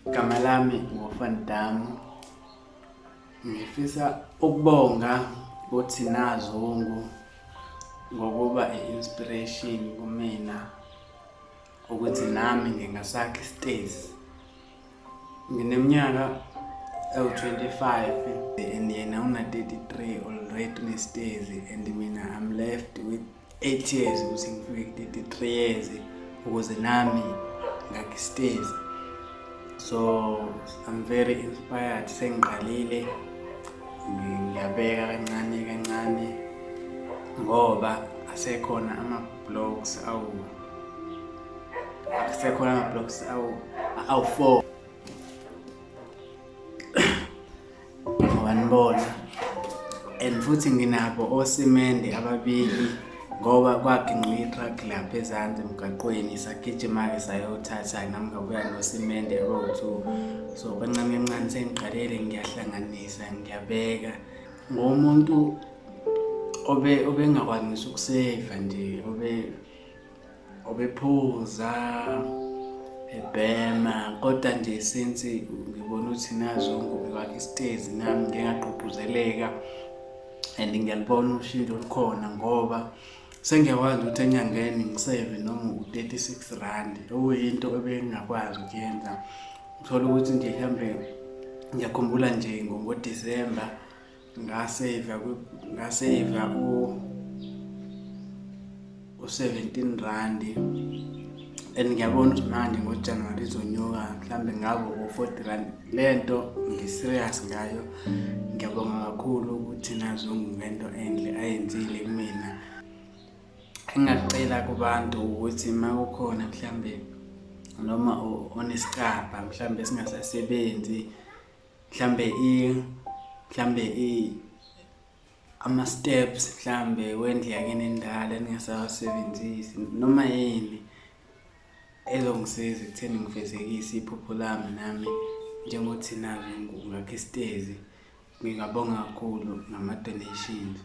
Igama lami nguVan Damme. Ngifisa ukubonga kuThina Zungu ngokuba i-inspiration kumina ukuthi nami ngingasakha isitezi. Ngineminyaka ewu-25 and yena una-33 already unesitezi and mina I'm left with 8 years ukuthi ngifike ku-33 years ukuze nami ngakhe isitezi. So I'm very inspired, sengiqalile ngiyabeka kancane kancane ngoba asekhona ama-blocks awu akusekhona ama-blocks awu-4 wanibona and futhi nginabo osimende ababili ngoba kwaginqika i-truck lapha ezansi emgaqweni, sagijima-ke sayothatha, nami ngabuya nosimende abawu-2. So kancane kancane sengiqalile ngiyahlanganisa ngiyabeka. Ngomuntu obengakwazi ngisho ukuseva nje, obephuza ebhema, kodwa nje since ngibona ukuthi nazo wakhe isitezi nami ngike ngagqugquzeleka and ngiyalibona ushintsho olukhona ngoba sengiyakwazi ukuthi enyangeni ngiseve noma u-36 rand, okuyinto ebengingakwazi ukuyenza. Uthola ukuthi nje mhlambe ngiyakhumbula nje ngoDisemba ngaseva u-17 rand and ngiyabona ukuthi manje ngoJanuwari izonyuka mhlambe ngabe u-40 rand. Le nto ngi-serious ngayo. Ngiyabonga kakhulu ukuthi naZungu ngento enhle ayenzile kumina. Engingakucela kubantu ukuthi uma kukhona mhlambe noma onesicabha mhlambe singasasebenzi, mhlambe ama-steps mhlambe wendlu yakini endala eningasawasebenzisi, noma yini ezongisiza ekutheni ngifezekise iphupho lami nami njengoThina Zungu ngakhe isitezi, ngingabonga kakhulu ngama-donations.